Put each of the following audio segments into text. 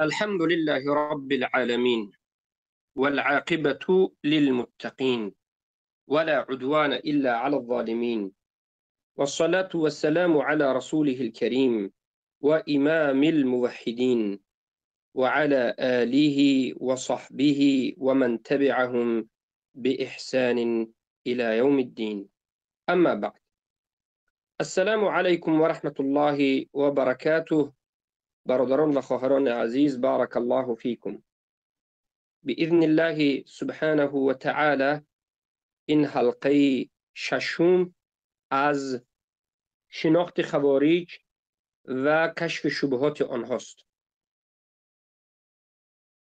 الحمد لله رب العالمين والعاقبة للمتقين ولا عدوان إلا على الظالمين والصلاة والسلام على رسوله الكريم وإمام الموحدين وعلى آله وصحبه ومن تبعهم بإحسان إلى يوم الدين. أما بعد، السلام عليكم ورحمة الله وبركاته. برادران و خواهران عزیز، بارک الله فیکم. باذن الله سبحانه و تعالی این حلقه ششم از شناخت خوارج و کشف شبهات آنهاست.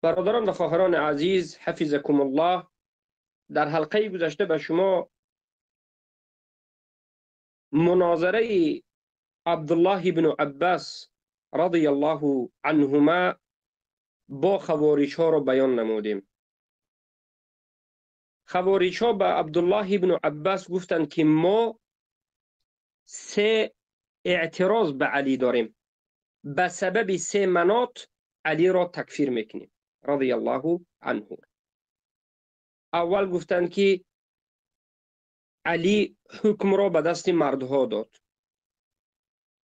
برادران و خواهران عزیز، حفظکم الله، در حلقه گذشته به شما مناظره عبدالله بن عباس رضی الله عنهما با خوارج ها را بیان نمودیم. خوارج ها به عبدالله بن عباس گفتند که ما سه اعتراض به علی داریم، به سبب سه مناط علی را تکفیر میکنیم رضی الله عنه. اول گفتند که علی حکم را به دست مردها داد،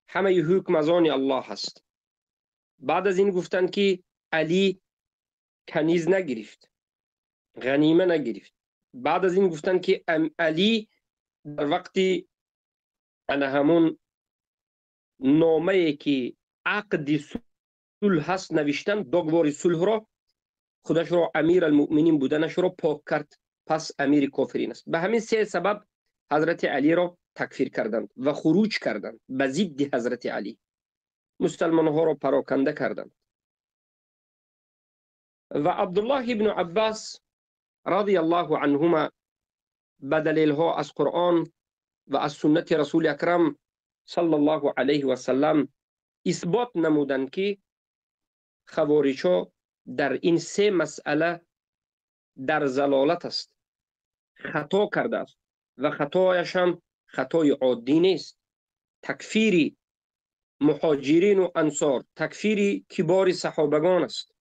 همه حکم از آن الله هست. بعد از این گفتند که علی کنیز نگرفت، غنیمه نگرفت. بعد از این گفتند که علی در وقتی همون نامه که عقد صلح هست نوشتن، دوگوار صلح را خودش را امیر المؤمنین بودنش را پاک کرد، پس امیر کافرین است. به همین سه سبب حضرت علی را تکفیر کردند و خروج کردند به ضد حضرت علی، مسلمان ها را پراکنده کردند. و عبدالله ابن عباس رضی الله عنهما به دلیل ها از قرآن و از سنت رسول اکرم صلی الله علیه و سلم اثبات نمودند که خوارج ها در این سه مسئله در ضلالت است، خطا کرده است و خطایش هم خطای عادی نیست. تکفیر مهاجرین و انصار، تکفیر کبار صحابگان است،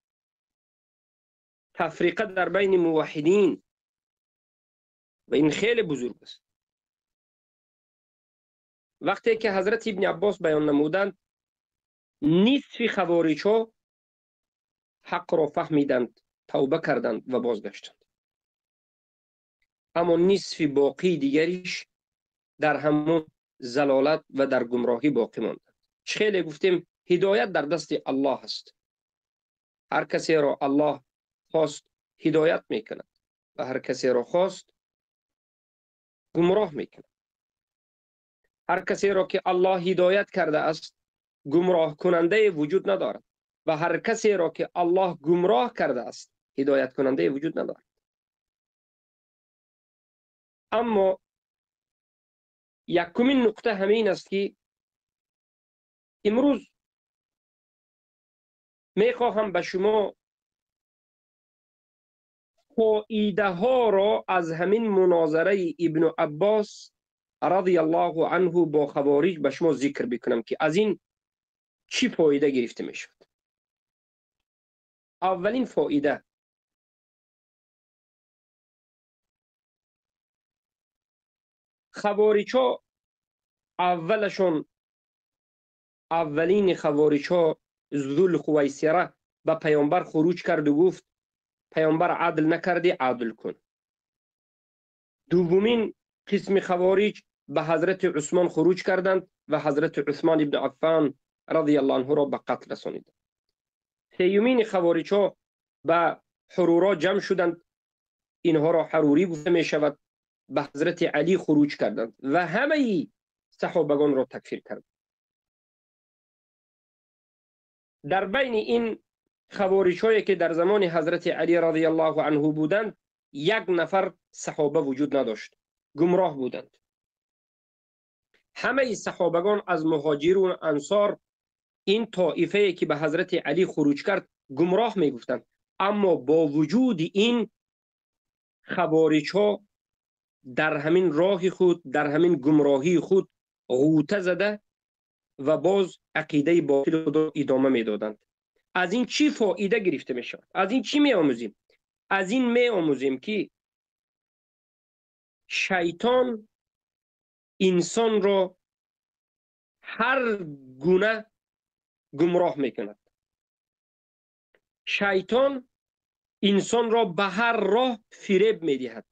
تفریقه در بین موحدین، و این خیلی بزرگ است. وقتی که حضرت ابن عباس بیان نمودند، نصف خوارج ها حق را فهمیدند، توبه کردند و بازگشتند، اما نصف باقی دیگریش در همون ضلالت و در گمراهی باقی ماندند. خیلی گفتیم هدایت در دست الله است، هر کسی را الله خواست هدایت میکند و هر کسی را خواست گمراه میکند. هر کسی را که الله هدایت کرده است گمراه کننده وجود ندارد و هر کسی را که الله گمراه کرده است هدایت کننده وجود ندارد. اما یکمین نقطه همین است که امروز میخواهم به شما فایده ها را از همین مناظره ابن عباس رضی الله عنه با خوارج به شما ذکر بکنم که از این چی فایده گرفته می شود. اولین فایده، خوارج ها اولشون، اولین خوارج ها ذوالخویصره به پیامبر خروج کرد و گفت پیامبر عدل نکردی، عدل کن. دومین قسم خوارج به حضرت عثمان خروج کردند و حضرت عثمان ابن عفان رضی الله عنه را به قتل رسانیدند. سیومین خوارج ها به حرورا جمع شدند، اینها را حروری گفته می شود، به حضرت علی خروج کردند و همه صحابگان را تکفیر کردند. در بین این خوارج هایی که در زمان حضرت علی رضی الله عنه بودند، یک نفر صحابه وجود نداشت، گمراه بودند. همه صحابگان از مهاجرون و انصار این طائفه که به حضرت علی خروج کرد گمراه می گفتند، اما با وجود این خوارج ها در همین راه خود، در همین گمراهی خود غوطه زده و باز عقیده باطل خود را ادامه میدادند. Аз ин чӣ фоида гирифта мешавад? Аз ин чӣ меомӯзем? Аз ин меомӯзем, ки шайтон инсонро ҳар гуна гумроҳ мекунад. Шайтон инсонро ба ҳар роҳ фиреб медиҳад.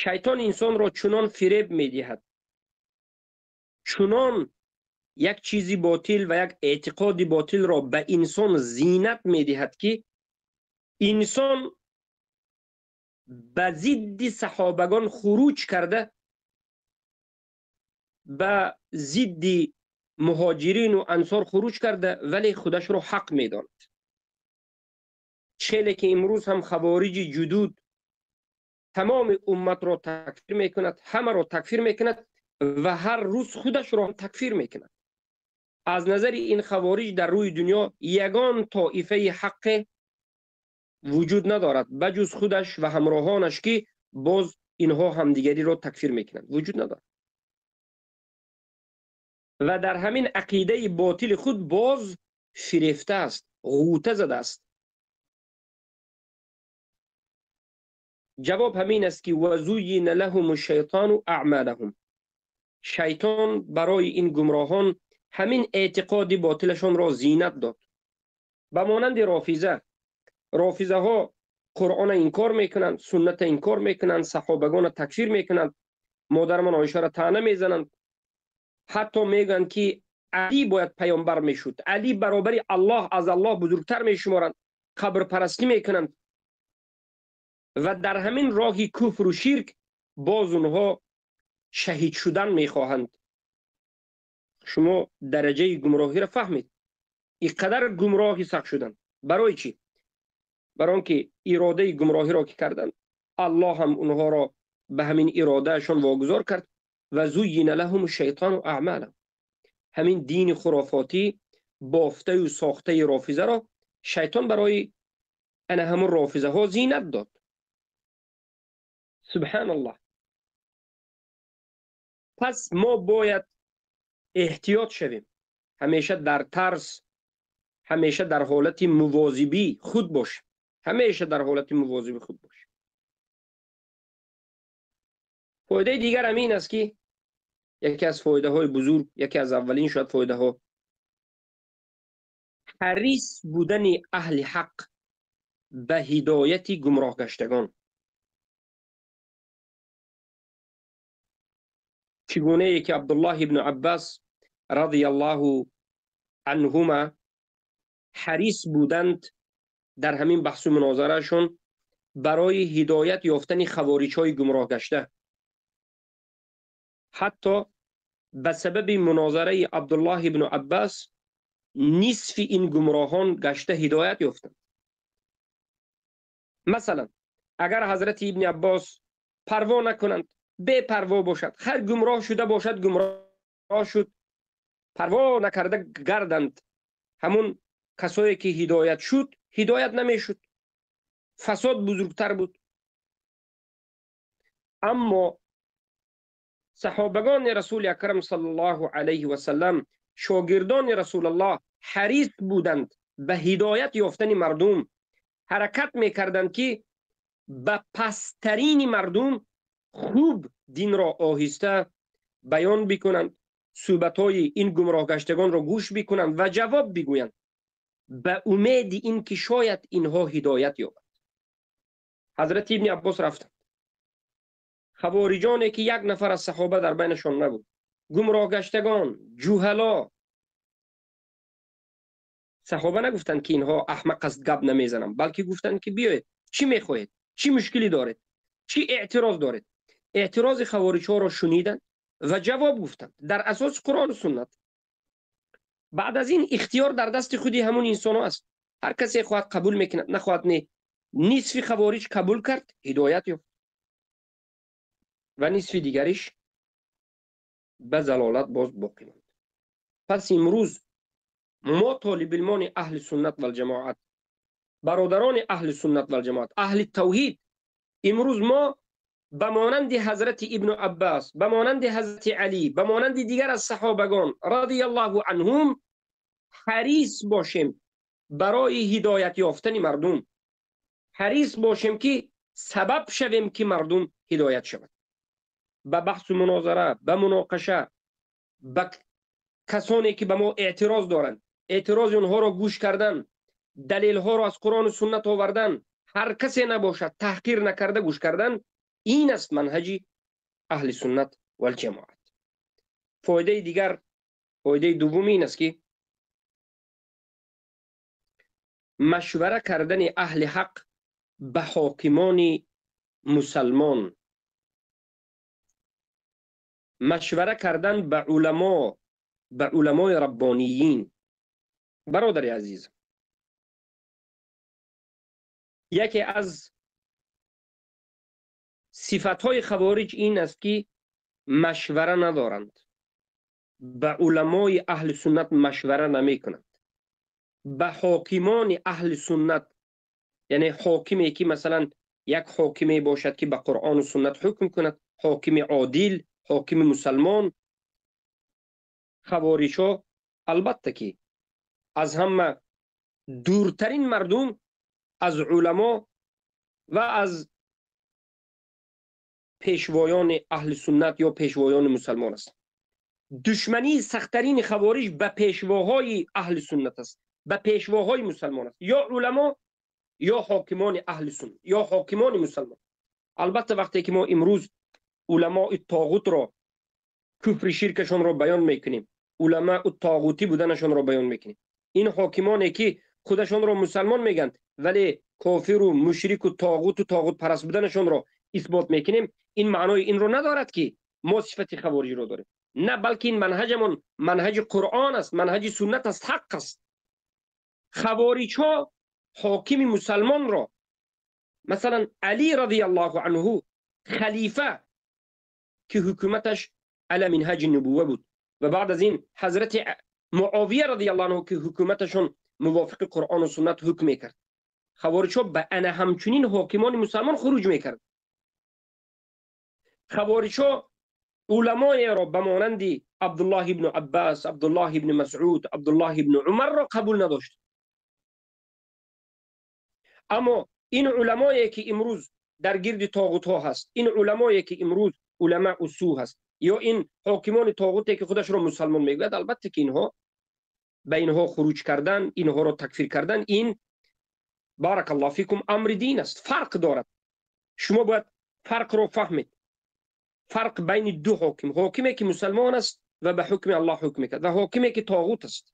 Шайтон инсонро чунон фиреб медиҳад, чунон як чизи ботил ва як эътиқоди ботилро ба инсон зинат медиҳад, ки инсон ба зидди саҳобагон хуруҷ карда, ба зидди муҳоҷирину ансор хуруҷ карда, вале худашро ҳақ медонад. Челе ки имрӯз ҳам хавориҷи ҷудуд тамоми умматро такфир мекунад, ҳамаро такфир мекунад ва ҳар рӯз худашро такфир мекунад. Аз назари ин хавориҷ дар рӯи дунё ягон тоифаи ҳаққе вуҷуд надорад ба ҷуз худаш ва ҳамроҳонаш, ки боз инҳо ҳамдигариро такфир мекунанд, вуҷуд надорад. Ва дар ҳамин ақидаи ботили худ боз фирефта аст, ғӯта задааст. Ҷавоб ҳамин аст, ки вазуйина лаҳум шайтону аъмалаҳум. Шайтон барои ин гумроҳон ҳамин эътиқоди ботилашонро зинат дод. Ба монанди рофиза, рофизаҳо Қуръонро инкор мекунанд, суннатро инкор мекунанд, саҳобагонро такфир мекунанд, модарамон Оишаро таъна мезананд, ҳатто мегӯянд, ки Алӣ бояд паёмбар мешуд, Алӣ баробари Аллоҳ, аз Аллоҳ бузургтар мешуморанд, қабрпарастӣ мекунанд ва дар ҳамин роҳи куфру ширк боз онҳо шаҳид шудан мехоҳанд. Шумо дараҷаи гумроҳиро фаҳмед. Ин қадар гумроҳи сахт шуданд. Барои чӣ? Барои он ки иродаи гумроҳиро ки карданд, Аллоҳ ҳам онҳоро ба ҳамин иродаашон вогузор кард. Ва зуйина лаҳум шайтону аъмалаҳум. Ҳамин дини хурофотӣ, бофтаю сохтаи рофизаро шайтон барои ана ҳамун рофизаҳо зинат дод. Субҳаналлоҳ. Пас мо бояд эҳтиёт шавем, ҳамеша дар тарс, ҳамеша дар ҳолати мувозибӣ худ бошем, ҳамеша дар ҳолати мувозиби худ бошем. Фоидаи дигар ҳамин аст, ки яке аз фоидаҳои бузург, яке аз аввалин шояд фоидаҳо, ҳарис будани аҳли ҳақ ба ҳидояти гумроҳгаштагон. Чӣ гунае ки Абдуллоҳ ибну Аббас радиаллоҳу анҳума ҳарис буданд дар ҳамин баҳсу мунозарашон барои ҳидоят ёфтани хавориҷҳои гумроҳгашта. Ҳатто ба сабаби мунозараи Абдуллоҳ ибну Аббас нисфи ин гумроҳон гашта ҳидоят ёфтанд. Масалан, агар ҳазрати ибни Аббос парво накунанд, бепарво бошад, ҳар гумроҳ шуда бошад, гумроҳ шуд, парво накарда гарданд, ҳамун касое ки ҳидоят шуд, ҳидоят намешуд, фасод бузургтар буд. Аммо саҳобагони расули акрам саллаллоҳу алайҳи васаллам, шогирдони расулаллоҳ ҳарис буданд ба ҳидоят ёфтани мардум, ҳаракат мекарданд, ки ба пасттарини мардум хуб динро оҳиста баён бикунанд, суҳбатҳои ин гумроҳгаштагонро гӯш бикунанд ва ҷавоб бигӯянд, ба умеди ин ки шояд инҳо ҳидоят ёбанд. Ҳазрати ибни Аббос рафтанд. Хавориҷоне ки як нафар аз саҳоба дар байнашон набуд, гумроҳгаштагон, ҷуҳало. Саҳоба нагуфтанд, ки инҳо аҳмақ аст, гап намезанам, балки гуфтанд, ки биёед, чӣ мехоҳед, чӣ мушкилӣ доред, чӣ эътироз доред. Эътирози хавориҷҳоро шуниданд ва ҷавоб гуфтанд дар асоси Қуръону суннат. Баъд аз ин ихтиёр дар дасти худи ҳамун инсонҳо аст. Ҳар касе хоҳад қабул мекунад, нахоҳад не. Нисфи хавориҷ қабул кард, ҳидоят ёфт ва нисфи дигариш ба залолат боз боқӣ монд. Пас имрӯз мо толибилмони аҳли суннат валҷамоат, бародарони аҳли суннат валҷамоат, аҳли тавҳид, имрӯз мо ба монанди ҳазрати ибну Аббас, ба монанди ҳазрати Алӣ, ба монанди дигар аз саҳобагон радиаллоҳу анҳум ҳарис бошем барои ҳидоят ёфтани мардум, ҳарис бошем ки сабаб шавем ки мардум ҳидоят шавад. Ба баҳсу мунозара, ба муноқаша, ба касоне ки ба мо эътироз доранд, эътирози онҳоро гӯш кардан, далелҳоро аз Қуръону суннат овардан, ҳар касе набошад таҳқир накарда гӯш кардан, ин аст манҳаҷи аҳли суннат валҷамоат. Фоидаи дигар, фоидаи дуввум ин аст ки машвара кардани аҳли ҳақ ба ҳокимони мусалмон, машвара кардан ба уламо, ба уламои раббониин. Бародари азиз, яке аз сифатҳои хавориҷ ин аст ки машвара надоранд, ба уламои аҳли суннат машвара намекунанд, ба ҳокимони аҳли суннат, яъне ҳокиме ки масалан як ҳокиме бошад ки ба Қуръону суннат ҳукм кунад, ҳокими одил, ҳокими мусалмон. Хавориҷҳо албатта ки аз ҳама дуртарин мардум аз уламо ва аз пешвоёни аҳли суннат ё пешвоёни мусалмон аст. Душмании сахттарини хавориҷ ба пешвоҳои аҳли суннат аст, ба пешвоҳои мусалмон аст, ё уламо ё ҳокимони аҳли суннат ё ҳокимони мусалмон. Албатта вақте ки мо имрӯз уламои тоғутро, куфри ширкашонро баён мекунем, уламои тоғутӣ буданашонро баён мекунем, ин ҳокимоне ки худашонро мусалмон мегӯянд вале кофиру мушрику тоғуту тоғутпараст буданашонро исбот мекунем, ин маънои инро надорад ки мо сифати хавориҷро дорем. На, балки ин манҳаҷамон манҳаҷи Қуръон аст, манҳаҷи суннат аст, ҳақ аст. Хавориҷҳо ҳокими мусалмонро, масалан Али радиаллоҳу анҳу, халифа ки ҳукуматаш ала минҳаҷи нубувва буд, ва баъд аз ин ҳазрати Муовия радиаллоҳу анҳу ки ҳукуматашон мувофиқи Қуръону суннат ҳукм мекард, хавориҷҳо ба ана ҳамчунин ҳокимони мусалмон хуруҷ мекард. Хавориҷҳо уламоеро ба монанди Абдуллоҳ ибну Аббас, Абдуллоҳ ибни Масъуд, Абдуллоҳ ибни Умарро қабул надошт. Аммо ин уламое ки имрӯз дар гирди тоғутҳо ҳаст, ин уламое ки имрӯз улама усу ҳаст, ё ин ҳокимони тоғуте ки худашро мусалмон мегӯяд, албатта ки инҳо ба инҳо хуруҷ кардан, инҳоро такфир кардан, ин баракаллоҳу фикум амри дин аст. Фарқ дорад. Шумо бояд фарқро фаҳмед. Фарқ байни ду ҳоким: ҳокиме ки мусалмон аст ва ба ҳукми Аллоҳ ҳукм мекунад ва ҳокиме ки тоғут аст.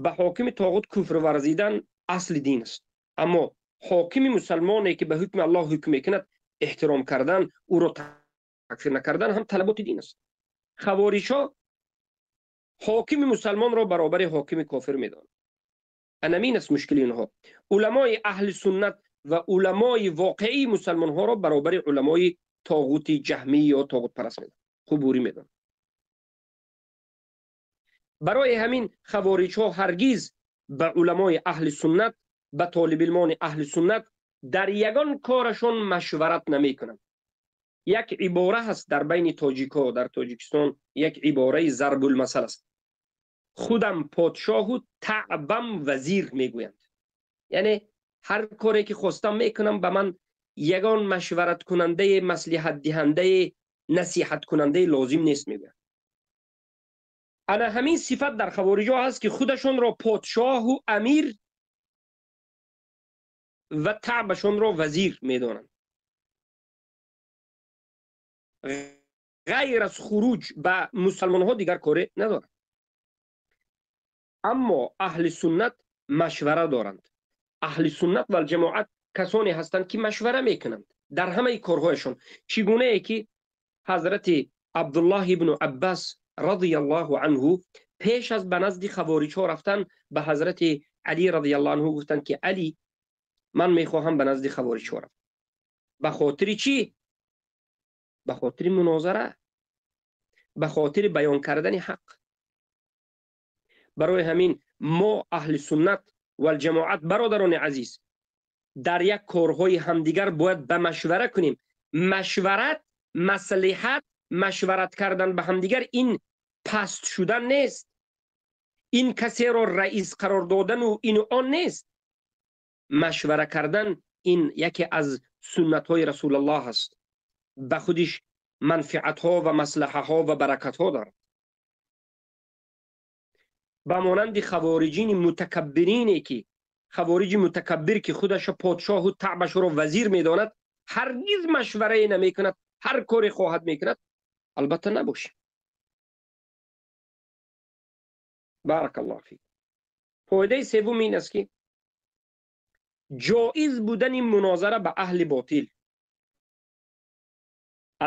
Ба ҳокими тоғут куфр варзидан асли дин аст, аммо ҳокими мусалмоне ки ба ҳукми Аллоҳ ҳукм мекунад эҳтиром кардан, ӯро такфир накардан ҳам талаботи дин аст. Хавориҷҳо ҳокими мусалмонро баробари ҳокими кофир медонанд. Анамин аст мушкили инҳо. Уламои аҳли суннат ва уламои воқеии мусалмонҳоро баробари уламои тоғути ҷаҳмӣ ё тоғутпараст медонанд, қубурӣ медонанд. Барои ҳамин хавориҷҳо ҳаргиз ба уламои аҳли суннат, ба толибилмони аҳли суннат дар ягон корашон машварат намекунанд. Як ибора ҳаст дар байни тоҷикҳо, дар Тоҷикистон як ибораи зарбулмасал аст: худам подшоҳу таъбам вазир мегӯянд. Яъне ҳар коре ки хостам мекунам, ба ман ягон машвараткунандае, маслиҳатдиҳандае, насиҳаткунандае лозим нест мегӯянд. Ана ҳамин сифат дар хавориҷҳо ҳаст ки худашонро подшоҳу амир ва таъбашонро вазир медонанд. Ғайр аз хуруҷ ба мусалмонҳо дигар коре надоранд. Аммо аҳли суннат машвара доранд. Аҳли суннат валҷамоат касоне ҳастанд ки машвара мекунанд дар ҳамаи корҳояшон. Чӣ гунае ки ҳазрати Абдуллоҳ ибну Аббас радиаллоҳу анҳу пеш аз ба назди хавориҷҳо рафтан ба ҳазрати Али радиаллоҳу анҳу гуфтанд ки Али, ман мехоҳам ба назди хавориҷҳо рафтам. Ба хотири чӣ? Ба хотири мунозара, ба хотири баён кардани ҳақ. Барои ҳамин мо аҳли суннат валҷамоат, бародарони азиз, дар як корҳои ҳамдигар бояд ба машвара кунем. Машварат, маслиҳат, машварат кардан ба ҳамдигар ин паст шудан нест, ин касеро раис қарор додан ва ин он нест. Машвара кардан ин яке аз суннатҳои Расулуллоҳ аст, ба худиш манфиатҳо ва маслаҳаҳо ва баракатҳо дорад. Ба монанди хавориҷини мутакаббирине ки хавориҷи мутакаббир ки худаш подшоҳу таъбашро вазир медонад, ҳаргиз машварае намекунад, ҳар коре хоҳад мекунад, албатта набошем. Баракаллоҳу фик. Фоидаи севум ин аст ки ҷоиз будани мунозара ба аҳли ботил,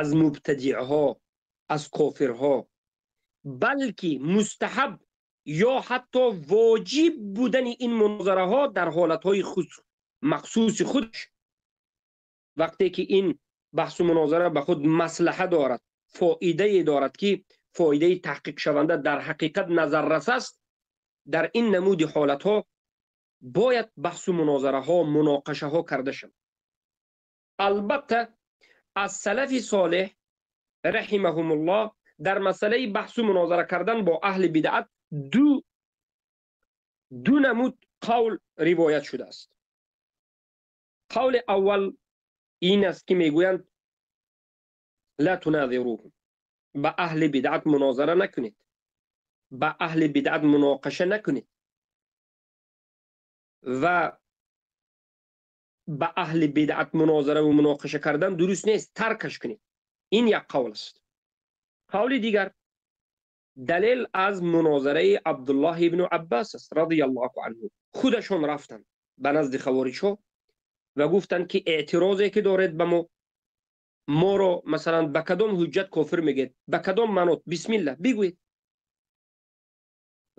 аз мубтадиъҳо, аз кофирҳо, балки мустаҳаб ё ҳатто воҷиб будани ин мунозараҳо дар ҳолатҳои махсуси худаш, вақте ки ин баҳсу мунозара ба худ маслаҳа дорад, фоидае дорад ки фоидаи таҳқиқшаванда дар ҳақиқат назаррас аст, дар ин намуди ҳолатҳо бояд баҳсу мунозараҳо, муноқашаҳо карда шавад. Албатта аз салафи солеҳ раҳимаҳумуллоҳ дар масъалаи баҳсу мунозара кардан бо аҳли бидаат ду намуд қавл ривоят шудааст. Қавли аввал ин аст ки мегӯянд ла туназируҳум, ба аҳли бидаат мунозара накунед, ба аҳли бидаат муноқаша накунед ва ба аҳли бидаат мунозара ва муноқаша кардан дуруст нест, таркаш кунед. Ин як қавл аст. Қавли дигар далел аз мунозараи Абдуллоҳ ибну Аббас аст радияллоҳу анҳу. Худашон рафтанд ба назди хавориҷҳо ва гуфтанд ки эътирозе ки доред ба мо, моро масалан ба кадом ҳуҷҷат кофир мегӯед, ба кадом манот, бисмилла бигӯед.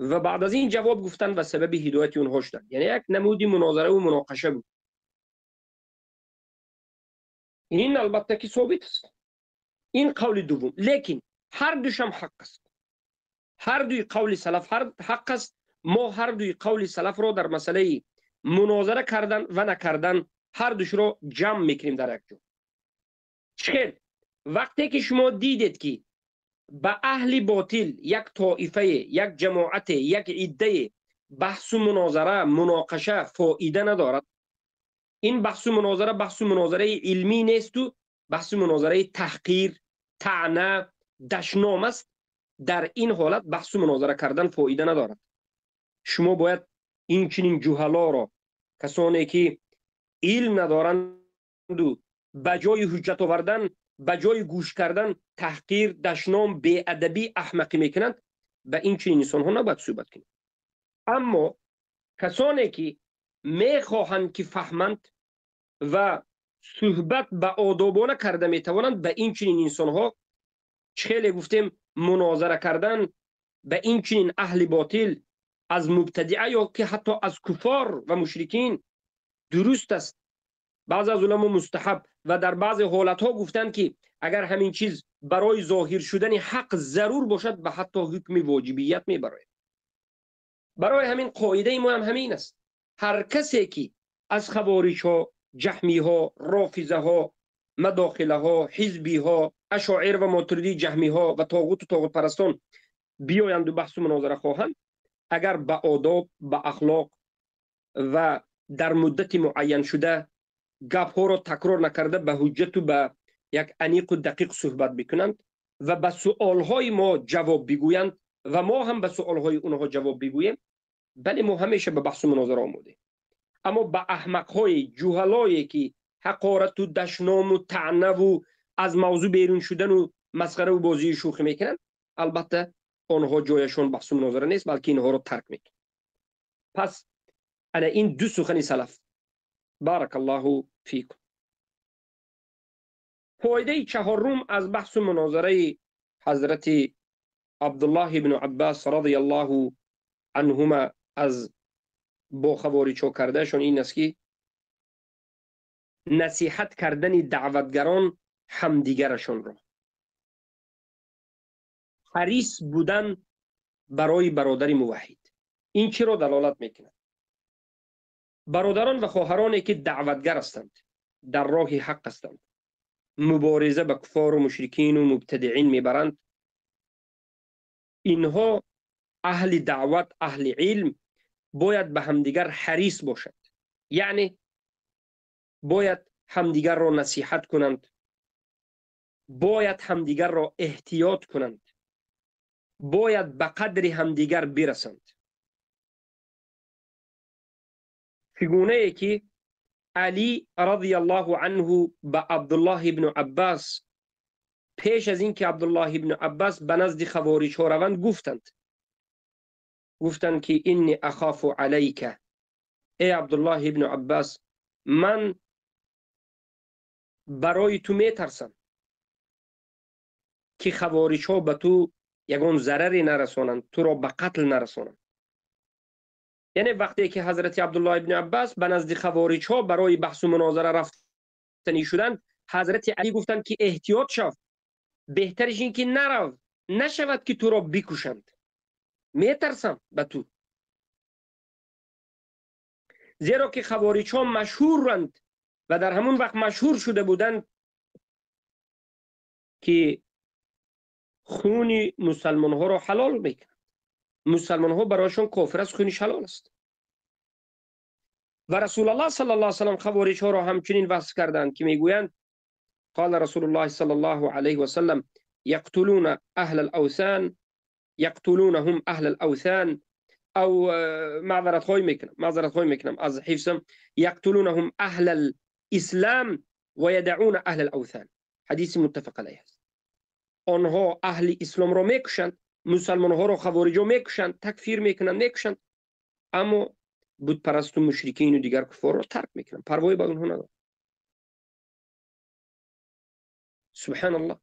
Ва баъд аз ин ҷавоб гуфтанд ва сабаби ҳидояти онҳо шуданд. Яъне як намуди мунозара ва муноқаша буд. Ин албатта ки собит аст. Ин қавли дуввум. Лекин ҳар душам ҳақ аст. Ҳар дуи қавли салаф ҳақ аст. Мо ҳар дуи қавли салафро дар масъалаи мунозара кардан ва накардан ҳар душро ҷамъ мекунем дар як ҷо. Чхел вақте ки шумо дидед ки ба аҳли ботил як тоифае, як ҷамоате, як иддае баҳсу мунозара, муноқаша фоида надорад, ин баҳсу мунозара баҳсу мунозараи илмӣ несту баҳсу мунозараи таҳқир, таъна, дашном аст, дар ин ҳолат баҳсу мунозара кардан фоида надорад. Шумо бояд инчунин ҷуҳалоро, касоне ки илм надоранду ба ҷои ҳуҷҷат овардан, ба ҷои гӯш кардан таҳқир, дашном, беадабӣ, аҳмақӣ мекунанд, ба ин чунин инсонҳо набояд суҳбат кунед. Аммо касоне ки мехоҳанд ки фаҳманд ва суҳбат ба одобона карда метавонанд, ба ин чунин инсонҳо хеле гуфтем мунозара кардан ба ин чунин аҳли ботил аз мубтадиа ё ки ҳатто аз куфор ва мушрикин дуруст аст. Баъзе аз уламо мустаҳаб ва дар баъзе ҳолатҳо гуфтанд ки агар ҳамин чиз барои зоҳир шудани ҳақ зарур бошад, ба ҳатто ҳукми воҷибият мебарояд. Барои ҳамин қоидаи мо ҳам ҳамин аст. Ҳар касе ки аз хавориҷҳо, ҷаҳмиҳо, рофизаҳо, мадохилаҳо, ҳизбиҳо, ашоир ва мотуридӣ ҷаҳмиҳо ва тоғуту тоғутпарастон биёянду баҳсу мунозара хоҳанд, агар ба одоб, ба ахлоқ ва дар муддати муайяншуда гапҳоро такрор накарда ба ҳуҷҷату ба як аниқу дақиқ суҳбат бикунанд ва ба суолҳои мо ҷавоб бигӯянд ва мо ҳам ба суолҳои онҳо ҷавоб бигӯем, бале мо ҳамеша ба баҳсу мунозара омодем. Аммо ба аҳмақҳои ҷуҳалое ки ҳақорату дашному таънаву аз мавзӯъ берун шудану масхараву бозии шӯхӣ мекунанд, албатта онҳо ҷояшон баҳсу мунозара нест, балки инҳоро тарк мекунанд. Пас ана ин ду сухани салаф. Баракаллоҳу фикум. Фоидаи чаҳорум аз баҳсу мунозараи ҳазрати Абдуллоҳ ибну Аббас радияллоҳу анҳума аз бо хавориҷҳо кардаашон ин аст ки насиҳат кардани даъватгарон ҳамдигарашонро, ҳарис будан барои бародари муваҳҳид. Ин чиро далолат мекунад? Бародарон ва хоҳароне ки даъватгар ҳастанд, дар роҳи ҳақ ҳастанд, мубориза ба куфору мушрикину мубтадиин мебаранд, инҳо аҳли даъват, аҳли илм бояд ба ҳамдигар ҳарис бошад, яъне бояд ҳамдигарро насиҳат кунанд, бояд ҳамдигарро эҳтиёт кунанд, бояд ба қадри ҳамдигар бирасанд. Чигунае ки Алӣ радияллоҳу анҳу ба Абдуллоҳ ибну Аббос пеш аз ин ки Абдуллоҳ ибну Аббос ба назди хавориҷҳо раванд гуфтанд ки инни ахофу алайка, эй Абдуллоҳ ибну Аббос, ман барои ту метарсам ки хавориҷҳо ба ту ягон зараре нарасонанд, туро ба қатл нарасонанд. Яъне вақте ки ҳазрати Абдуллоҳ ибни Аббос ба назди хавориҷҳо барои баҳсу мунозара рафтанӣ шуданд, ҳазрати Алӣ гуфтанд ки эҳтиёт шав, беҳтариш ин ки нарав, нашавад ки туро бикушанд, метарсам ба ту. Зеро ки хавориҷҳо машҳуранд ва дар ҳамон вақт машҳур шуда буданд ки хуни мусалмонҳоро ҳалол мекунанд. Мусалмонҳо барояшон кофир аст, хуниш ҳалол аст. Ва Расулуллоҳ саллаллоҳу алайҳи васаллам хавориҷҳоро ҳамчунин васф карданд ки мегӯянд: قال رسول الله صلى الله عليه وسلم يقتلون أهل الأوثان، يقتلونهم أهل الأوثان، أو معذرت خواهی میکنم از حفظم، يقتلونهم أهل الإسلام ويدعون أهل الأوثان. حدیث متفق علیه است. آنها اهل اسلام را میکشند، مسلمان ها را خوارج میکشند، تکفیر میکنند، میکشند، اما بت پرست و مشرکین و دیگر کفار را ترک میکنند، پروایی به آنها ندارند. سبحان الله.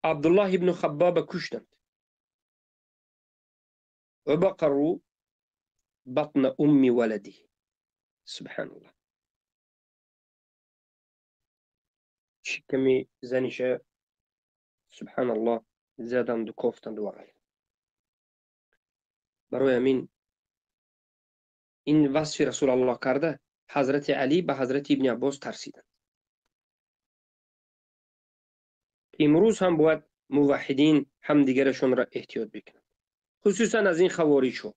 عبدالله ابن خباب کشتند و بقروا بطن ام ولده. سبحان الله. شکمی زنیشه سبحان الله زدند و کوفتند و غیره. برای همین این وصف رسول الله کرده حضرت علی به حضرت ابن عباس ترسیدند. امروز هم باید موحدین همدیگرشون را احتیاط بکنند، خصوصا از این خوارج ها،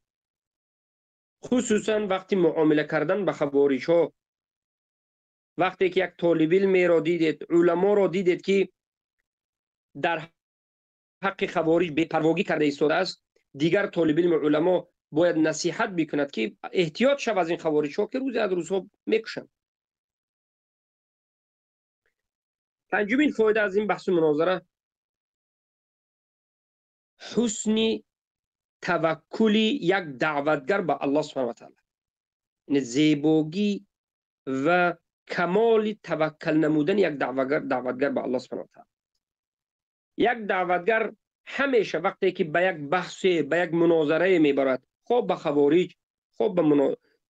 خصوصا وقتی معامله کردن به خوارج ها. وقتی که یک طالب علم را دیدید، علما را دیدید که در حق خوارج بی‌پرواگی کرده ایستاده است، دیگر طالب علم علما باید نصیحت بکند که احتیاط شو از این خوارج ها که روزی از روزها میکشند. پنجمین فایده از این بحث و مناظره، حسن توکل یک دعوتگر به الله سبحانه و تعالی، یعنی زیبایی و کمال توکل نمودن یک دعوتگر به الله سبحانه و تعالی. یک دعوتگر همیشه وقتی که به یک بحث، به یک مناظره میبرد، خوب به خوارج، خوب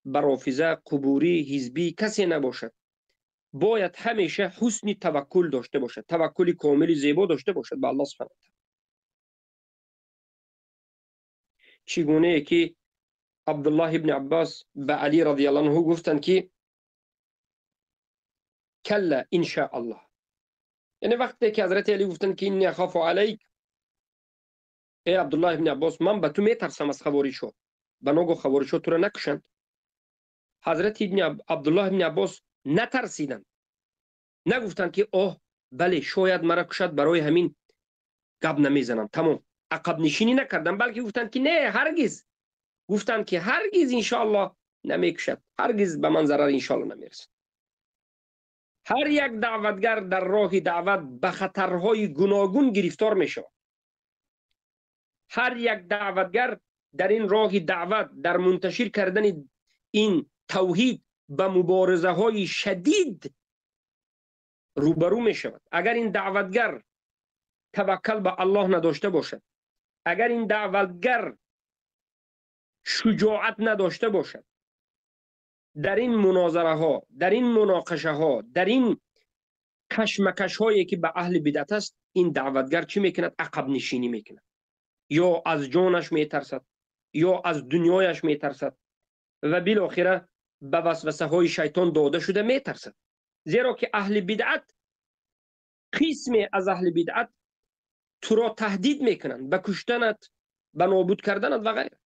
به رافضه، قبوری، حزبی، کسی نباشد، باید همیشه حسن توکل داشته باشد، توکل کامل زیبا داشته باشد به الله سبحانه و تعالی. چگونه که عبدالله ابن عباس به علی رضی الله عنه گفتند که کلا ان شاء الله، یعنی وقتی که حضرت علی گفتند که انی اخاف علیک، ای عبدالله ابن عباس من به تو میترسم از خوارج‌ها، به ناگاه خوارج‌ها تو را نکشند. حضرت ابن عبدالله ابن عباس نترسیدند، نگفتند که آه بله شاید مرا کشد برای همین گپ نمیزنم، تمام، عقب نشینی نکردن، بلکه گفتند که نه هرگز، گفتند که هرگز انشاءالله نمیکشد، هرگز به من ضرر انشاءالله نمیرسد. هر یک دعوتگر در راه دعوت به خطرهای گوناگون گرفتار میشود. هر یک دعوتگر در این راه دعوت، در منتشر کردن این توحید به مبارزه های شدید روبرو می شود. اگر این دعوتگر توکل به الله نداشته باشد، اگر این دعوتگر شجاعت نداشته باشد، در این مناظره ها، در این مناقشه ها، در این کشمکش هایی که به اهل بدعت است، این دعوتگر چی میکند؟ عقب نشینی میکند، یا از جانش میترسد یا از دنیایش میترسد و بالاخره به وسوسه های شیطان داده شده میترسد. زیرا که اهل بدعت، قسمی از اهل بدعت تو را تهدید میکنند به کشتنت، ба нобуд карданат ва ғайра.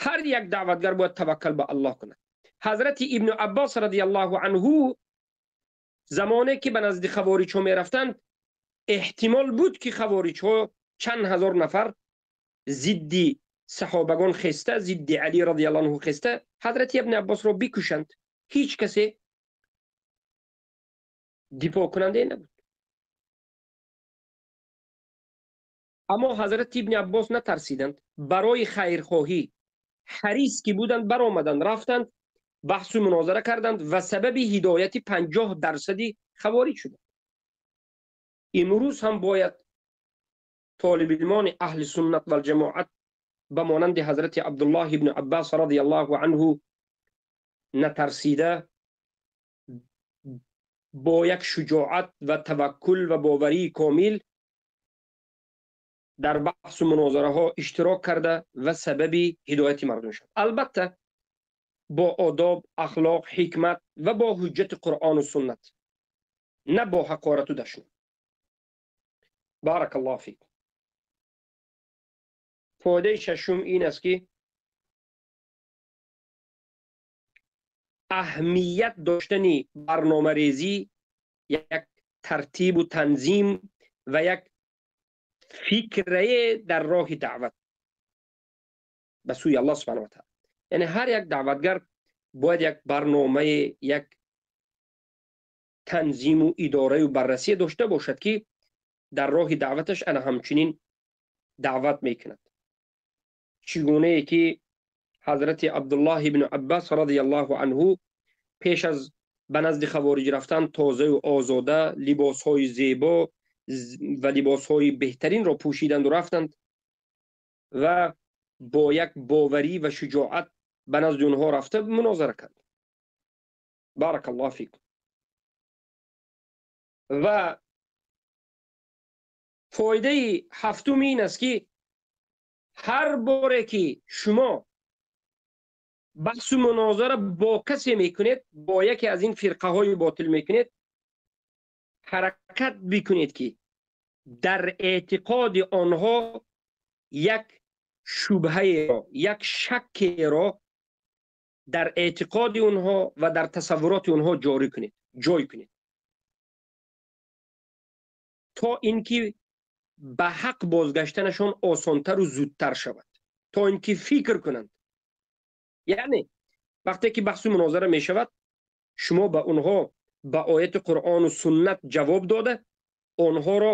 Ҳар як даъватгар бояд таваккал ба Аллоҳ кунад. Ҳазрати Ибну Аббос радиаллоҳу анҳу замоне ки ба назди хавориҷҳо мерафтанд, эҳтимол буд ки хавориҷҳо чанд ҳазор нафар зидди саҳобагон хеста, зидди Али радиаллоҳу анҳу хеста, ҳазрати Ибни Аббосро бикушанд. Ҳеҷ касе дифоъкунанде набуд. Аммо ҳазрати Ибни Аббос натарсиданд, барои хайрхоҳӣ ҳарис ки буданд баромаданд, рафтанд, баҳсу мунозара карданд ва сабаби ҳидояти 50% хавориҷ шуданд. Имрӯз ҳам бояд толибилмони аҳли суннат валҷамоат ба монанди ҳазрати Абдуллоҳ ибни Аббос радиаллоҳу анҳу натарсида бо як шуҷоат ва таваккул ва боварии комил дар баҳсу мунозараҳо иштирок карда ва сабаби ҳидояти мардум шавад. Албатта бо одоб, ахлоқ, ҳикмат ва бо ҳуҷҷати Қуръону суннат, на бо ҳақорату дашном. Баракаллоҳу фик. Фоидаи шашум ин аст ки аҳамият доштани барномарезӣ, як тартибу танзим ва як фикрае дар роҳи даъват ба сӯи Аллоҳ субҳанаҳу ва таъала. Яъне ҳар як даъватгар бояд як барномае, як танзиму идораю баррасие дошта бошад ки дар роҳи даъваташ ана ҳамчунин даъват мекунад. Чӣ гунае ки ҳазрати Абдуллоҳ ибну Аббос радиаллоҳу анҳу пеш аз ба назди хавориҷ рафтан тозаю озода, либосҳои зебо ва либосҳои беҳтаринро пӯшиданду рафтанд ва бо як боварӣ ва шуҷоат ба назди онҳо рафта мунозара кард. Баракаллоҳу фикум. Ва фоидаи ҳафтум ин аст ки ҳар боре ки шумо баҳсу мунозара бо касе мекунед, бо яке аз ин фирқаҳои ботил мекунед, ҳаракат бикунед ки дар эътиқоди онҳо як шубҳаеро, як шаккеро дар эътиқоди онҳо ва дар тасаввуроти онҳо ҷорӣ кунед, ҷой кунед, то инки ба ҳақ бозгаштанашон осонтару зудтар шавад, то инки фикр кунанд. Яъне вақте ки баҳсу мунозара мешавад, шумо ба онҳо ба ояти Қуръону суннат ҷавоб дода, онҳоро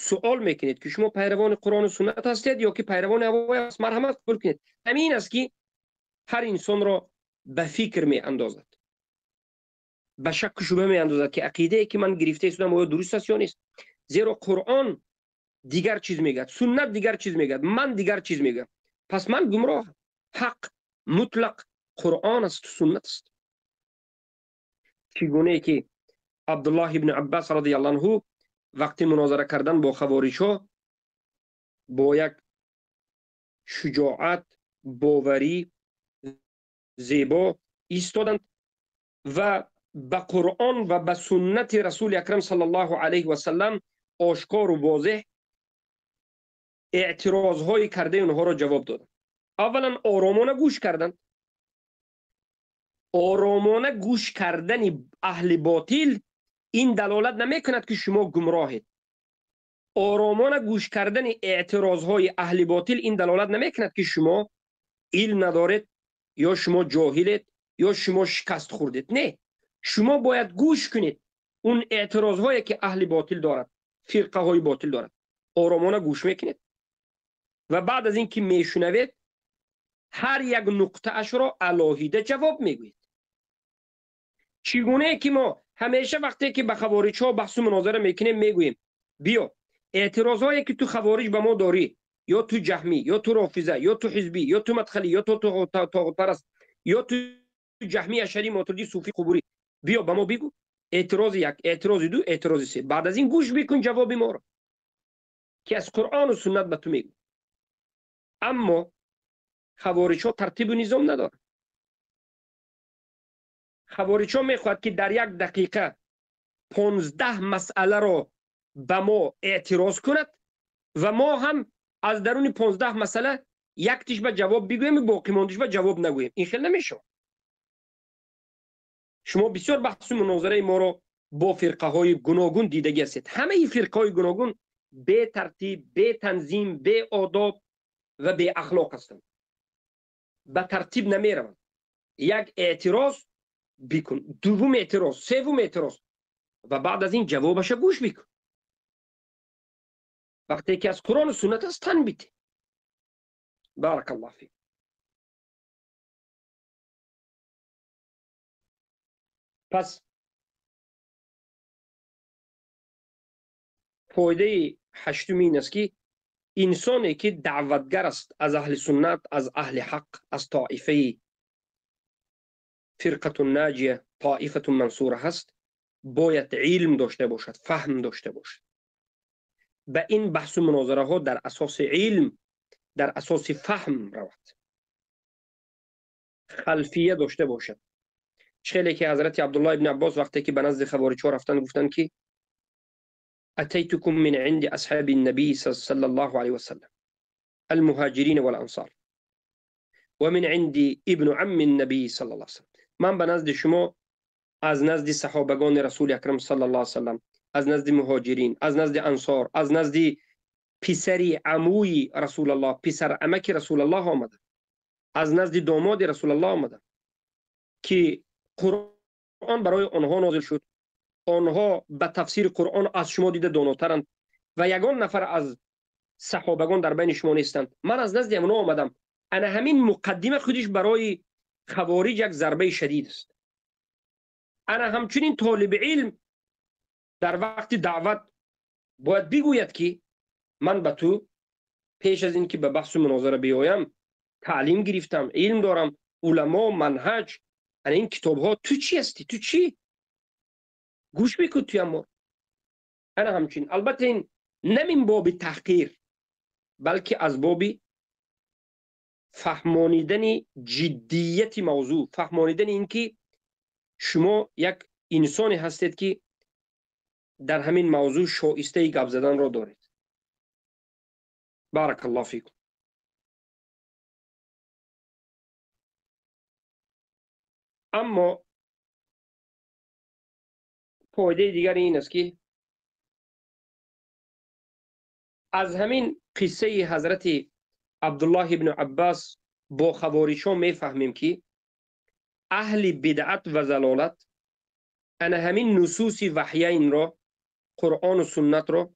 суол мекунед ки шумо пайравони Қуръону суннат ҳастед ё ки пайравони ҳавои аст, марҳамат қабул кунед. Ҳамин аст ки ҳар инсонро ба фикр меандозад, ба шакку шубҳа меандозад ки ақидае ки ман гирифта истодам оё дуруст аст ё нест. Зеро Қуръон дигар чиз мегӯяд, суннат дигар чиз мегӯяд, ман дигар чиз мегӯям, пас ман гумроҳам. Ҳақ мутлақ Қуръон аст, суннат аст. Чӣ гунае ки Абдуллоҳ ибни Аббос радиаллоҳу анҳу вақти мунозара кардан бо хавориҷҳо бо як шуҷоат, боварӣ зебо истоданд ва ба Қуръон ва ба суннати Расули Акрам саллаллоҳу алайҳи васаллам ошкору возеҳ эътирозҳои кардаи онҳоро ҷавоб доданд. Аввалан оромона гӯш карданд. Оромона гӯш кардани аҳли ботил ин далолат намекунад ки шумо гумроҳед. Оромона гӯш кардани эътирозҳои аҳли ботил ин далолат намекунад ки шумо илм надоред ё шумо ҷоҳилед ё шумо шикаст хӯрдед. Не, шумо бояд гӯш кунед он эътирозҳое ки аҳли ботил дорад, фирқаҳои ботил дорад. Оромона гӯш мекунед ва баъд аз ин ки мешунавед ҳар як нуқтаашро алоҳида ҷавоб мегӯед. Чӣ гунае ки мо ҳамеша вақте ки ба хавориҷҳо баҳсу мунозара мекунем мегӯем биё эътирозҳое ки ту хавориҷ ба мо дорӣ, ё ту ҷаҳмӣ, ё ту рофиза, ё ту ҳизбӣ, ё ту мадхалӣ, ё ту тоғутпараст, ё ту ҷаҳмӣ, ашарӣ, мотуридӣ, суфӣ, қубурӣ, биё ба мо бигӯ эътирози як, эътирози ду, эътирози се. Баъд аз ин гӯш бикун ҷавоби моро ки аз Қуръону суннат ба ту мегӯ. Аммо хавориҷҳо тартибу низом надоранд. Хавориҷҳо мехоҳад ки дар як дақиқа 15 масъаларо ба мо эътироз кунад ва мо ҳам Аз даруни 15 масъала яктиш ба ҷавоб бигӯем ва боқимондиш ба ҷавоб нагӯем. Ин хел намешавад. Шумо бисёр баҳсу мунозираи моро бо фирқаҳои гуногун дидагӣ ҳастед. Ҳамаи фирқаҳои гуногун бетартиб, бетанзим, беодоб ва беахлоқ ҳастанд. Ба тартиб намераванд. Як эътироз бикун, дуввум эътироз, севум эътироз ва баъд аз ин ҷавобаша гӯш бикун. Вақте ки аз Қуръону суннат аст, тан бите. Баракаллоҳ фик. Пас фоидаи ҳаштум ин аст, ки инсоне ки даъватгар аст аз аҳли суннат, аз аҳли ҳақ, аз тоифаи фирқату наҷия, тоифату мансура ҳаст, бояд илм дошта бошад, фаҳм дошта бошад. Ба ин баҳсу мунозираҳо дар асоси илм, дар асоси фаҳм равад, халфия дошта бошад. Хеле ки ҳазрати Абдуллоҳ ибни Аббос вақте ки ба назди хавориҷҳо рафтанд, гуфтанд ки أتيتكم من عند أصحاب النبي صلى الله عليه وسلم المهاجرين والأنصار ومن عند ابن عم النبي صلى الله عليه وسلم. من به نزد شما از نزد صحابگان رسول اکرم صلی الله علیه وسلم، از نزد مهاجرین، از نزد انصار، از نزد پسری عموی رسول الله، پسر عمک رسول الله آمدم، از نزد داماد رسول الله آمدم که قرآن برای آنها نازل شد. آنها به تفسیر قرآن از شما دیده داناترند و یگان نفر از صحابگان در بین شما نیستند. من از نزد آنها آمدم. انا همین مقدمه خودش برای خوارج یک ضربه شدید است. انا همچنین طالب علم در وقت دعوت باید بگوید که من به تو پیش از اینکه به بحث و مناظره بیایم تعلیم گرفتم، علم دارم، علما، منهج، انا این کتاب ها، تو چی هستی؟ تو چی؟ گوش بکن توی ما. انا همچنین البته این نه من باب تحقیر، بلکه از باب فهمانیدن جدیت موضوع، فهمانیدن اینکه شما یک انسانی هستید که در همین موضوع شایسته گپ زدن را دارید. بارک الله فیکم. اما فایده دیگر این است که از همین قصه حضرت عبدالله ابن عباس با خوارج‌ها میفهمیم که اهل بدعت و ضلالت انا همین نصوص وحیین را، قرآن و سنت را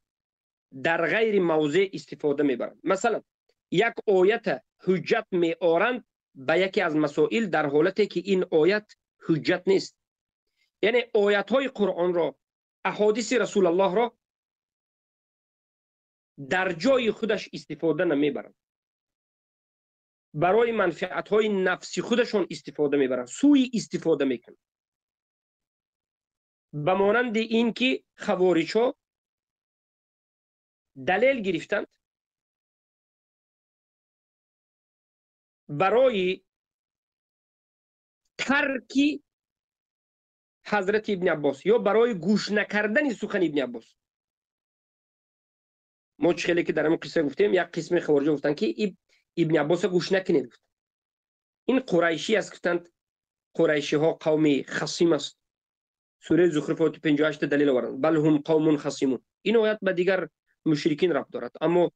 در غیر موضع استفاده میبرند. مثلا یک آیت حجت میآرند به یکی از مسائل در حالتی که این آیت حجت نیست. یعنی آیت های قرآن را، احادیث رسول الله را در جای خودش استفاده نمیبرند، برای منفعت های نفسی خودشون استفاده میبرند، سوی استفاده میکنند. به مانند این که خوارج ها دلیل گرفتند برای ترک حضرت ابن عباس یا برای گوش نکردن سخن ابن عباس. ما چه که در همون قصه گفتیم، یک قسم خوارج گفتند که ابن عباس گوش نکنید. گفت این قریشی است، گفتند قریشی ها قوم خصیم است. سوره زخرف آیت 58 دلیل آوردند، بل هم قوم خصیمون. این آیت به دیگر مشرکین ربط دارد، اما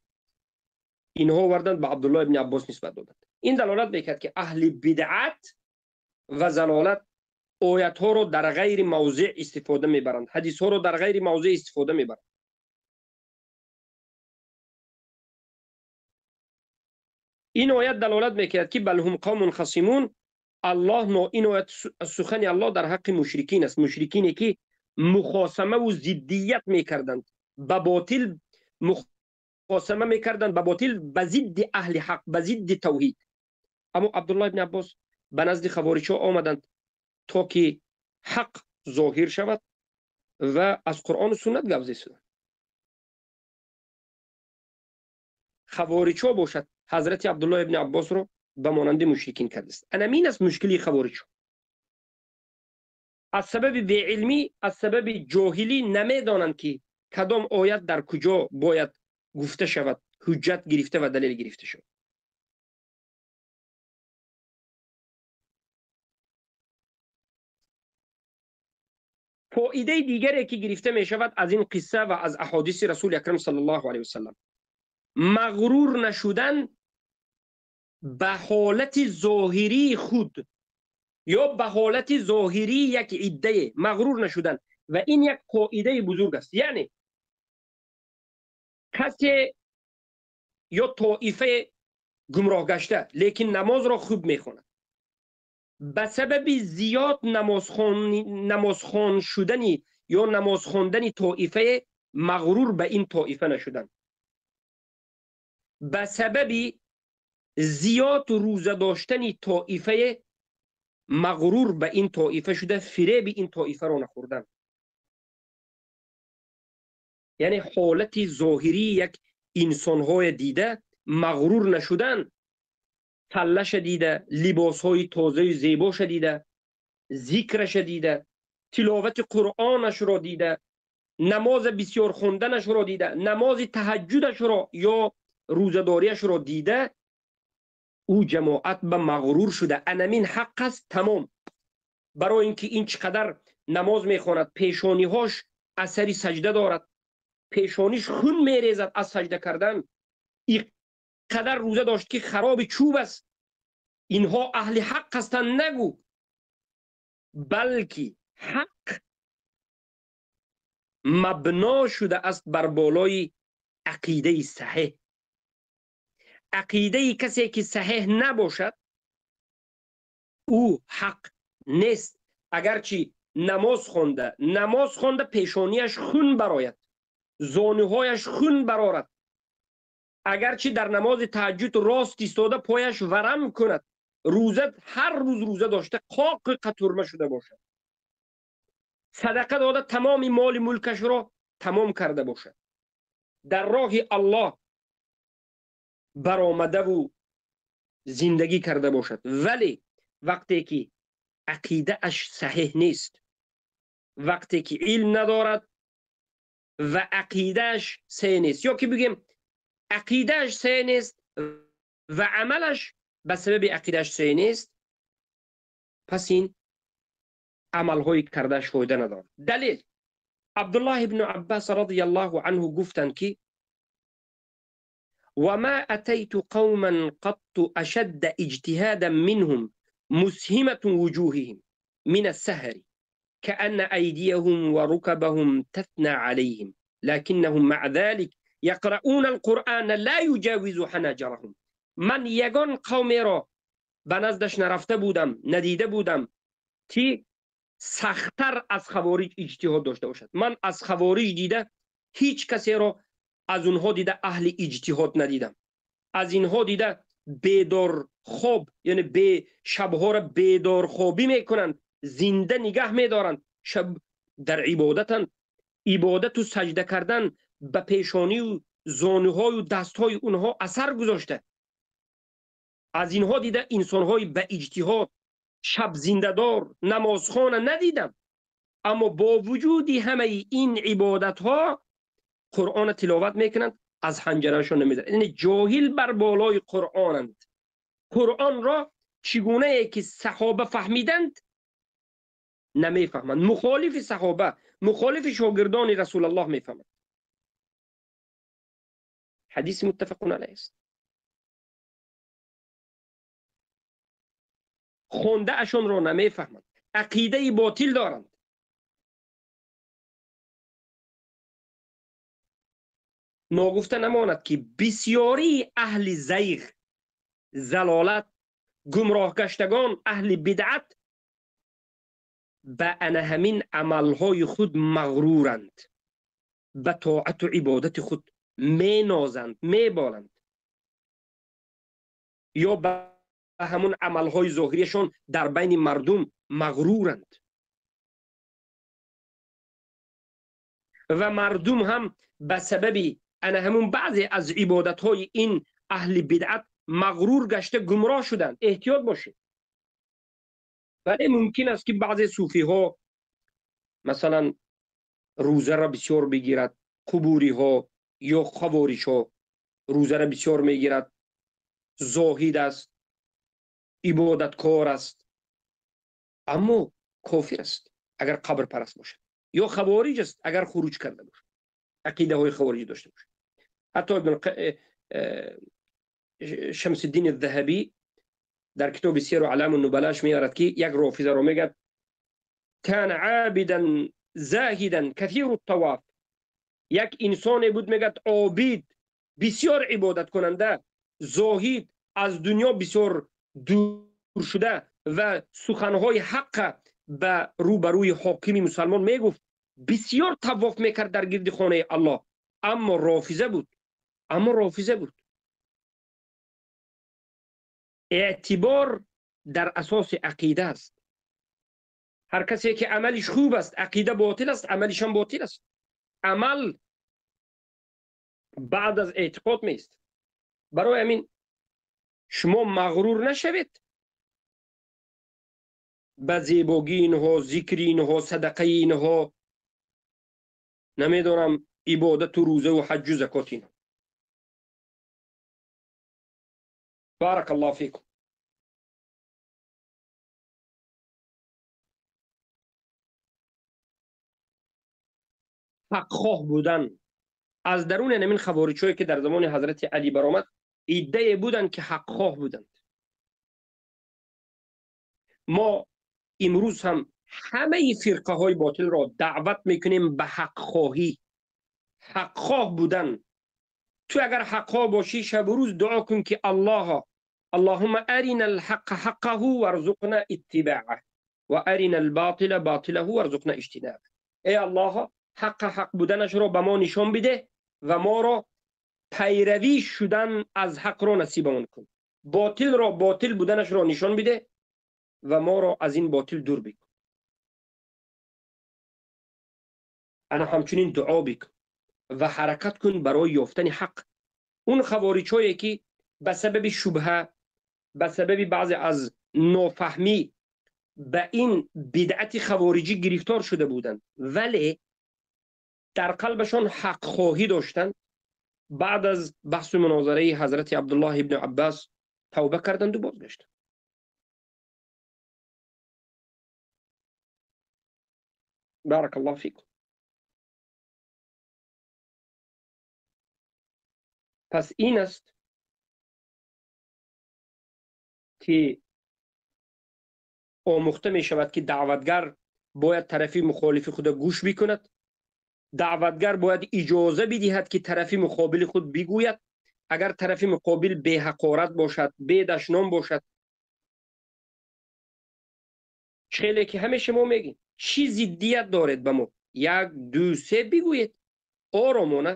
اینها آوردند به عبدالله ابن عباس نسبت دادند. این دلالت میکرد که اهل بدعت و ضلالت آیت ها رو در غیر موضع استفاده میبرند، حدیث ها رو در غیر موضع استفاده میبرند. این آیت دلالت میکرد که بل هم قوم خصیمون، الله نو، این آیت سخن الله در حق مشرکین است، مشرکینی که مخاصمه و ضدیت میکردند به باطل، مخاصمه میکردند به باطل، به ضد اهل حق، به ضد توحید. اما عبدالله ابن عباس به نزد خوارج ها آمدند تا که حق ظاهر شود و از قرآن و سنت گپ زدند. خوارج ها باشد حضرت عبدالله ابن عباس رو به مانند مشرکین کرده است. این است مشکلی خوارج. از سبب بی‌علمی، از سبب جاهلی نمیدانند که کدام آیت در کجا باید گفته شود، ҳуҷҷат гирифта ва далел гирифта шуд. Фоидаи дигаре ки гирифта мешавад аз ин қисса ва аз аҳодиси расули акрам саллаллоҳу алайҳи васаллам, мағрур нашудан ба ҳолати зоҳирии худ ё ба ҳолати зоҳирии як иддае мағрур нашудан. Ва ин як қоидаи бузург аст. Яъне касе ё тоифае гумроҳ гашта, лекин намозро хуб мехонад, ба сабаби зиёд намозхон шудани ё намоз хондани тоифае мағрур ба ин тоифа нашуданд. Ба сабаби зиёд рӯза доштани тоифае мағрур ба ин тоифа шуда, фиреби ин тоифаро нахӯрданд. Яъне ҳолати зоҳирии як инсонҳое дида мағрур нашудан, таллаша дида, либосҳои тозаю зебоша дида, зикраша дида, тиловати қуръонашро дида, намоза бисёр хонданашро дида, намози таҳаҷҷудашро ё рӯзадориашро дида, ӯ ҷамоат ба мағрур шуда. Анамин ҳақ аст, тамом. Барои ин ки ин чӣ қадар намоз мехонад, пешониҳош асари саҷда дорад, пешониш хун мерезад аз саҷда кардан, қадар рӯза дошт ки хароби чӯб аст, инҳо аҳли ҳақ ҳастанд нагӯ, балки ҳақ мабно шуда аст бар болои ақидаи саҳеҳ. Ақидаи касе ки саҳеҳ набошад, ӯ ҳақ нест. Агарчи намоз хонда пешонияш хун барояд, зонуҳояш хун барорад, агарчи дар намози таҳаҷҷуд рост истода пояш варам кунад, рӯза ҳар рӯз рӯза дошта қоқи қатурма шуда бошад, садақа дода тамоми моли мулкашро тамом карда бошад, дар роҳи Аллоҳ баромадаву зиндагӣ карда бошад, вале вақте ки ақидааш саҳеҳ нест, вақте ки илм надорад ва ақидааш саҳеҳ нест, ё ки бигем ақидааш саҳеҳ нест ва амалаш ба сабаби ақидааш саҳеҳ нест, пас ин амалҳои кардааш фоида надорад. Далел: Абдуллоҳ ибну Аббас радияллоҳу анҳу гуфтанд ки وما أتيت قوما قط أشد اجتهادا منهم مسهمة وجوههم من السهر كأن أيديهم وركبهم تثنى عليهم لكنهم مع ذلك يقرؤون القرآن لا يجاوز حناجرهم. من یگان قومی را به نزدش نرفته بودم، ندیده بودم که سختتر از خوارج اجتهاد داشته باشد. من از خوارج دیده هیچ کسی را از اونها دیده اهل اجتهاد ندیدم. از اینها دیده بیدار خواب، یعنی به شبها را بیدار خوابی میکنند، زنده نگه میدارند، شب در عبادتند، عبادت و سجده کردن به پیشانی و زانوهای و دستهای اونها اثر گذاشته. از اینها دیده انسانهای به اجتهاد شب زنده‌دار نمازخانه ندیدم، اما با وجود همه این عبادتها قرآن تلاوت میکنند، از حنجرهشان نمیذارند. یعنی جاهل بر بالای قرآنند. قرآن را چگونه که صحابه فهمیدند نمیفهمند. مخالف صحابه، مخالف شاگردان رسول الله میفهمند. حدیث متفق علیه است. خونده اشون را نمیفهمند، عقیده باطل دارند. ناگفته نماند که بسیاری اهل زیغ، زلالت، گمراه گشتگان، اهل بدعت به همین عملهای خود مغرورند، به طاعت و عبادت خود می نازند، می بالند، یا به همون عملهای ظاهریشان در بین مردم مغرورند و مردم هم به سبب همون بعضی از عبادتهای این اهل بدعت مغرور گشته گمراه شدند. احتیاط باشید. ولی ممکن است که بعضی صوفی ها مثلا روزه را بسیار بگیرد، قبوری ها یا خوارج ها، рӯзаро бисёр мегирад, зоҳид аст, ибодаткор аст, аммо кофир аст агар қабрпараст бошад, ё хавориҷ аст агар хуруҷ карда бошад, ақидаҳои хавориҷӣ дошта бошад. Ҳатто ибн Шамсиддин Заҳабӣ дар китоби Сиру аълам нубалаш меорад, ки як рофизаро мегӯяд: кана абидан зоҳидан касиру тавоф. Як инсоне буд, мегӯяд, обид, бисёр ибодаткунанда, зоҳид, аз дунё бисёр дур шуда ва суханҳои ҳаққа ба рӯбарӯи ҳокими мусалмон мегуфт, бисёр тавоф мекард дар гирди хонаи Аллоҳ, аммо рофиза буд. Аммо рофиза буд. Эътибор дар асоси ақида аст. Ҳар касе ки амалиш хуб аст, ақида ботил аст, амалишам ботил аст. Амал баъд аз эътиқод меист. Барои ҳамин шумо мағрур нашавед ба зебогии инҳо, зикри инҳо, садақаи инҳо, намедонам, ибодату рӯзаву ҳаҷҷу закоти инҳо. Барак Аллоҳ фикум. Ҳақхоҳ будан аз даруни ҳамин хавориҷҳое ки дар замони ҳазрати Алӣ баромад, иддае буданд ки ҳақхоҳ буданд. Мо имрӯз ҳам ҳамаи фирқаҳои ботилро даъват мекунем ба ҳақхоҳӣ, ҳақхоҳ будан. Ту агар ҳақхоҳ бошӣ, шабу рӯз дуо кун ки Аллоҳо, Аллоҳумма арина алҳаққа ҳаққаҳу варзуқна иттибаъаҳ ва арина алботила ботилаҳу варзуқна иҷтинабаҳ. Эй Аллоҳо, ҳаққа ҳақ буданашро ба мо нишон бидеҳ ва моро пайравӣ шудан аз ҳақро насибамон кун. Ботилро ботил буданашро нишон бидеҳ ва моро аз ин ботил дур бикун. Ана ҳамчунин дуо бикун ва ҳаракат кун барои ёфтани ҳақ. Он хавориҷҳое ки ба сабаби шубҳа, ба сабаби баъзе аз нофаҳмӣ ба ин бидъати хавориҷӣ гирифтор шуда буданд, вале дар қалбашон ҳақхоҳӣ доштанд, баъд аз баҳсу мунозараи ҳазрати Абдуллоҳ ибни Аббас тавба карданду бозгаштанд. Барак Аллоҳ фикум. Пас ин аст ки омӯхта мешавад ки даъватгар бояд тарафи мухолифи худа гӯш бикунад, даъватгар бояд иҷоза бидиҳад ки тарафи муқобили худ бигӯяд. Агар тарафи муқобил беҳақорат бошад, бедашном бошад, хеле ки ҳамеша мо мегӯем, чӣ зиддият доред ба мо? Як, ду, се бигӯед. Оромона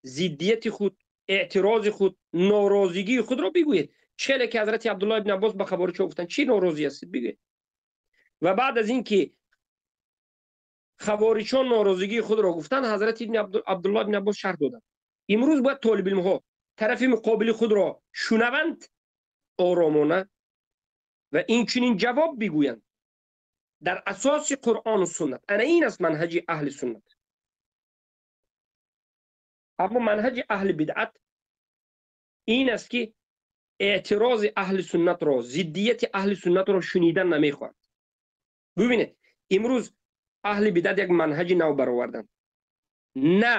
зиддияти худ, эътирози худ, норозигии худро бигӯед. Хеле ки ҳазрати Абдуллоҳ ибни Аббос ба хавориҷҳо гуфтанд, чӣ норозӣ ҳастед бигӯед. Ва баъд аз ин ки хавориҷҳо норозигии худро гуфтанд, ҳазрати Абдуллоҳ ибни Аббос шарҳ доданд. Имрӯз бояд толибилмҳо тарафи муқобили худро шунаванд оромона ва инчунин ҷавоб бигӯянд дар асоси Қуръону суннат. Ана ин аст манҳаҷи аҳли суннат. Аммо манҳаҷи аҳли бидъат ин аст ки эътирози аҳли суннатро, зиддияти аҳли суннатро шунидан намехоҳад. Бубинед, имрӯз аҳли бидъат як манҳаҷи нав бароварданд. На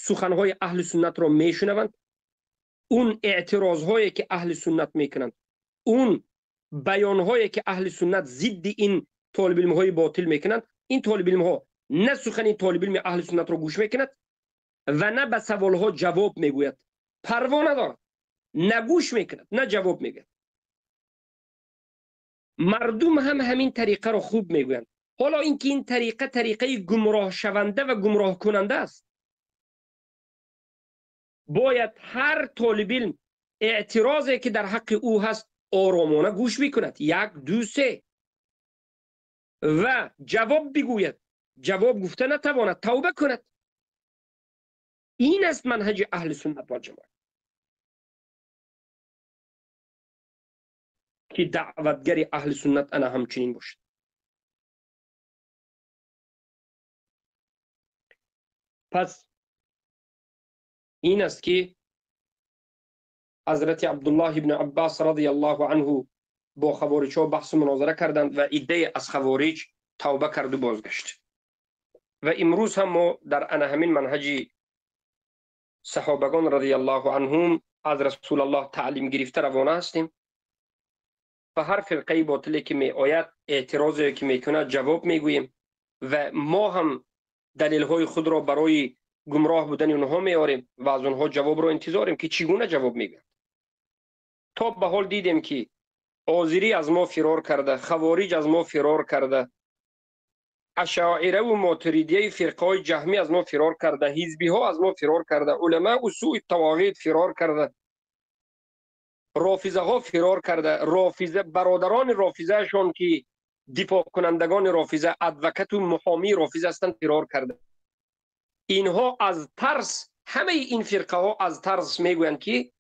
суханҳои аҳли суннатро мешунаванд, он эътирозҳое ки аҳли суннат мекунанд, он баёнҳое ки аҳли суннат зидди ин толибилмҳои ботил мекунанд, ин толибилмҳо на сухани толибилми аҳли суннатро гӯш мекунад ва на ба саволҳо ҷавоб мегӯяд. Парво надорад, на гӯш мекунад, на ҷавоб мегӯяд. Мардум ҳам ҳамин тариқаро хуб мегӯянд. Ҳоло ин ки ин тариқа тариқаи гумроҳшаванда ва гумроҳкунанда аст, бояд ҳар толибилм эътирозе ки дар ҳаққи ӯ ҳаст оромона гӯш бикунад, як, ду, се, ва ҷавоб бигӯяд. Ҷавоб гуфта натавонад, тавба кунад. Ин аст манҳаҷи аҳли суннат валҷамоат ки даъватгари аҳли суннат ана ҳамчунин бошад. Пас ин аст ки حضرت عبدالله ابن عباس رضی الله عنه با خوارج ها بحث و مناظره کردند و عده از خوارج توبه کرد و بازگشت. و امروز هم ما در انا همین منهج صحابگان رضی الله عنهم از رسول الله تعلیم گرفته روانه هستیم و هر فرقه باطلی که می آید، اعتراضی که میکنه، جواب میگوییم و ما هم دلیل های خود را برای گمراه بودن اونها میاریم و از اونها جواب را انتظاریم که چگونه جواب میگن. تا به حال دیدیم که آذری از ما فرار کرده، خوارج از ما فرار کرده، اشاعره و ماتریدیه فرقه های جهمی از ما فرار کرده، حزبی ها از ما فرار کرده، علماء و سوء طواغیت فرار کرده، رافضه ها فرار کرده، رافضه برادران رافضه شون که دفاع کنندگان رافضه، advocate و محامی رافضه هستند، فرار کرده. اینها از ترس، همه این فرقه ها از ترس میگویند که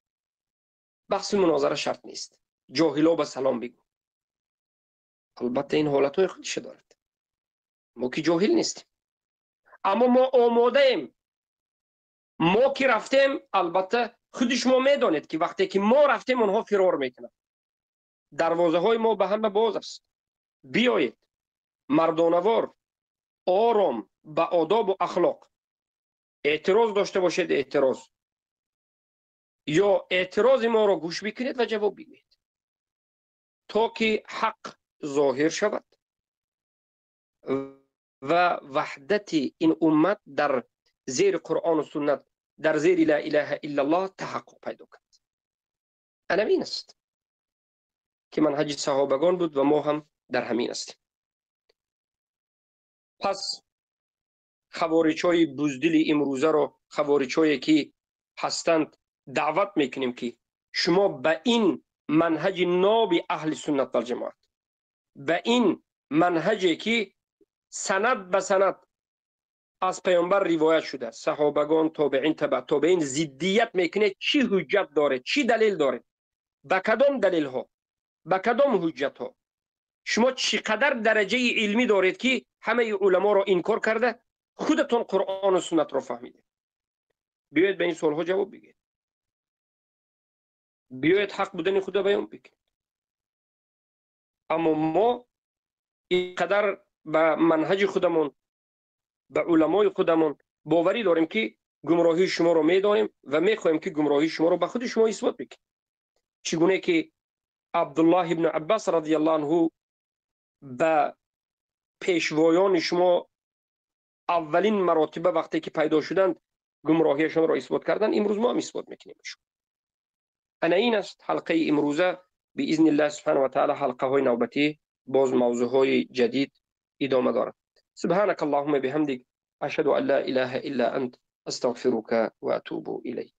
بحث مناظره شرط نیست، جاهلا به سلام بگو. البته این حالت های خودش دارد، ما که جاهل نیستیم، اما ما آماده ایم. ما که رفتیم، البته خود شما میدانید که وقتی که ما رفتیم اونها فرار میکنند. دروازه های ما به همه باز است. بیایید مردانوار، آرام، به آداب و اخلاق اعتراض داشته باشید، اعتراض یا اعتراض ما را گوش بکنید و جواب بگویید تا که حق ظاهر شود و وحدت این امت در زیر قرآن و سنت، در زیر لا اله الا الله تحقق پیدا کند. این است که منهج صحابگان بود و ما هم در همین هستیم. پس خوارج های بزدل امروزه را، خوارج هایی که هستند، دعوت میکنیم که شما به این منهج ناب اهل سنت و جماعت، به این منهجی که سند به سند از پیامبر روایت شده، صحابگان، تابعین، تبع تابعین، ضدیت میکنه، چی حجت داره؟ چی دلیل داره؟ به کدام دلیل ها، به کدام حجت ها؟ شما چقدر درجه علمی دارید که همه علما را انکار کرده خودتون قرآن و سنت را فهمیده؟ بیاید به این سوال ها جواب بگید، بیاید حق بودن خود بیان بکنید. اما ما اینقدر به منهج خودمون، به علمای خودمون باوری داریم که گمراهی شما رو میدانیم و میخواهیم که گمراهی شما رو به خود شما اثبات بکنیم. چگونه که عبدالله ابن عباس رضی الله عنه به پیشوایان شما اولین مراتبه وقتی که پیدا شدند گمراهیشان را اثبات کردن، امروز ما هم اثبات میکنیم. انا این است حلقه امروزه. باذن الله سبحانه و تعالی حلقه های نوبتی باز موضوع های جدید ادامه دارد. سبحانك اللهم بحمدك، أشهد أن لا إله إلا أنت، أستغفرك وأتوب إليك.